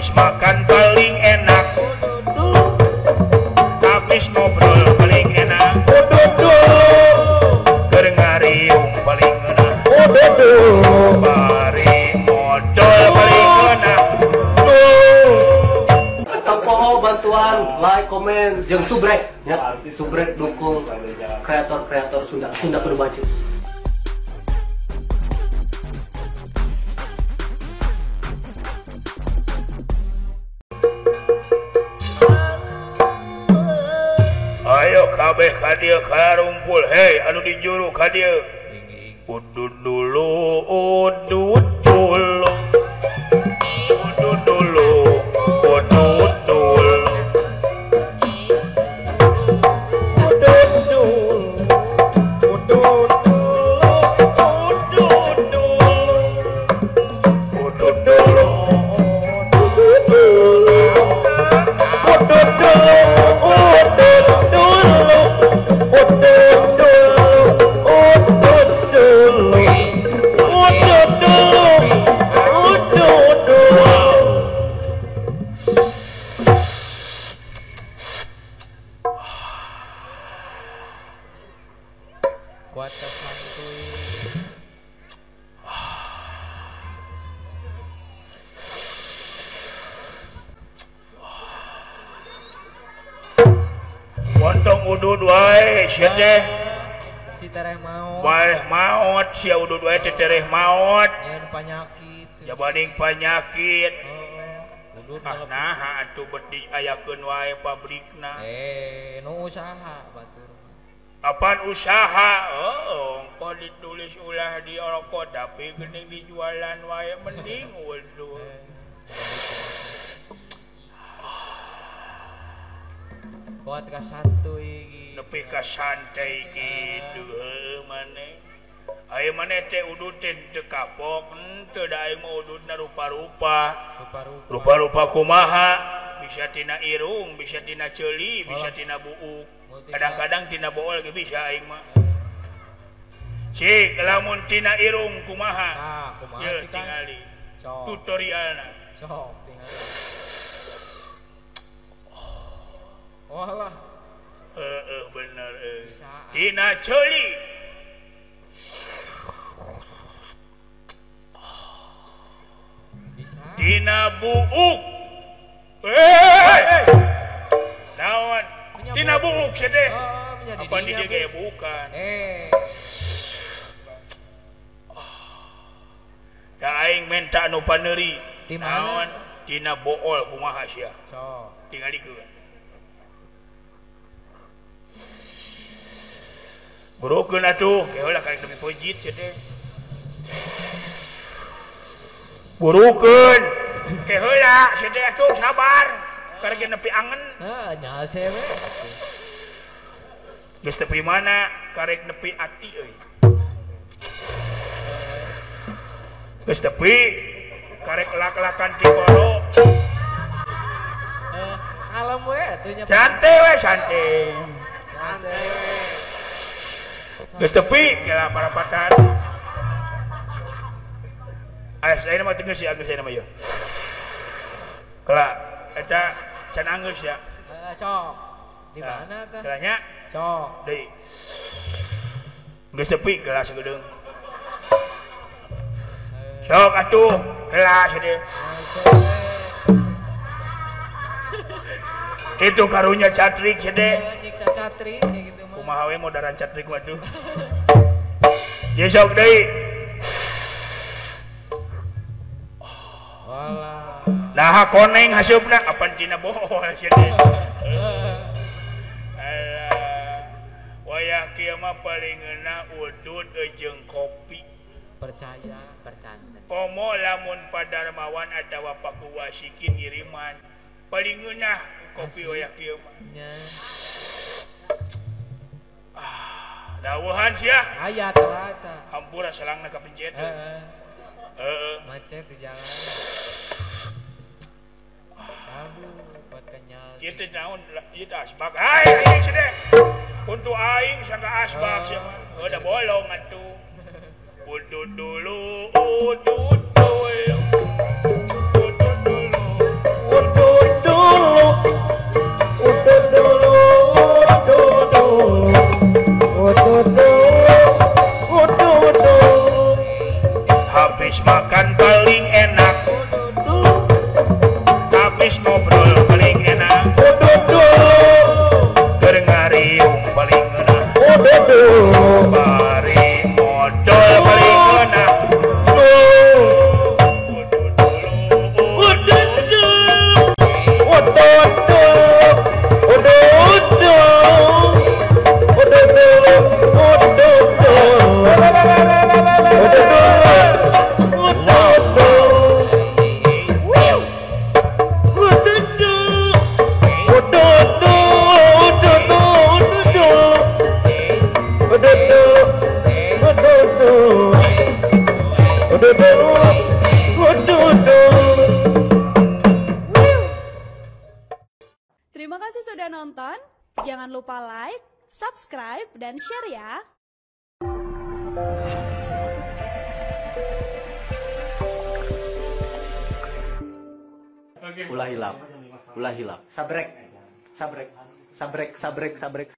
Habis makan paling enak. Habis ngobrol paling enak. Keur ngariung paling enak. Bari modol paling enak. Tempoho bantuan like, komen, jeung subrek ya. Subrek dukung kreator-kreator Sunda, Sunda kudu maju. Ayo kabeh ka dieu karumpul, hei anu di juru ka dieu. Udud dulu, udud dulu. Udud dulu, udud dulu. Udud dulu, udud dulu, udud dulu. Udud dulu, udud dulu. Udud dulu, udud dulu. Udud dulu, udud dulu. Udud dulu, udud dulu. Kuat santuy. Pontong udud wae sia teh. Si tereh maot. Bae maot sia udud wae teh tereh maot. Nyeun panyakit. Jabaning panyakit. Udud ah naha atuh bet diayakeun wae pabrikna. Nu usaha batur. Apaan usaha? Oh, engko ditulis ulah di rokok tapi geuning dijualan wae mending udud. Kuat ka santuy iki. Nepi ka santai kitu heuh maneh. Aya maneh teh udud teh teu kapok henteu da aing mah ududna rupa-rupa. Rupa-rupa. Rupa-rupa kumaha? Bisa tina irung, bisa tina ceuli, bisa tina buuk. Kadang-kadang tina bool ge bisa aing mah. Cik lamun tina irung kumaha? Tah, kumaha Ye, cik Kang? Tingali. Sok. Tutorialna. Sok tingali. Walah. Heeh bener euy. Bisa. Tina ceuli. Bisa. Tina buuk. Eh. Naon? Tina buuk sia teh. Oh, menjadi Apa di dinya, dieu ge Bu. bukan. Eh. Da aing menta anu paneuri. Di mana? Naon? Tina bool kumaha sia? Sok. Tingalikeun. Burukeun atuh, ke heula karek nepi pojit sia teh. Burukeun. Ke heula sia teh atuh sabar. Karek nepi angen. Heeh, nyase we. Geus tepi mana? Karek nepi ati euy. Geus tepi karek lak-lakan ti koro. Kalem we atuh nya. Santai we santai. Nyase we. Geus tepi kela parapatan. Aya saya mah teu geus ya, geus saya mah ieu. Kela eta can anggeus ya. Heeh, sok. Di mana tah? Kela nya Sok. deui. Geus tepi kela sagedeung. Sok atuh, kela sadeung. Itu karunya catrik sede. Nyiksa catrik kayak gitu mah. Kumaha we modaran catrik waduh. Ye sok deui. Walah. Naha koneng hasupna apan tina bohol sede. Alah. Wayah kieu mah paling ngeunah udud jeung kopi. Percaya, percanda. Komo lamun padarmawan atawa pakuwasikin ngiriman. Paling ngeunah kopi wayah kieu mah. Nya. Ah, dawuhan sia. Aya telat. Hampura selangna kapencet. Heeh. Heeh. Macet di jalan. Aduh, buat kenyal. Ieu teh naon? Ieu teh asbak. Ai, aing sedeh. Untuk aing sangka asbak sia mah. Heuh da bolong atuh. Udud dulu, udud dulu. Udud dulu, Bari modol bari ngeunah. Terima kasih sudah nonton. Jangan lupa like, subscribe, dan share ya. Ulah hilap. Ulah hilap. Sabrek. Sabrek. Sabrek, sabrek, sabrek.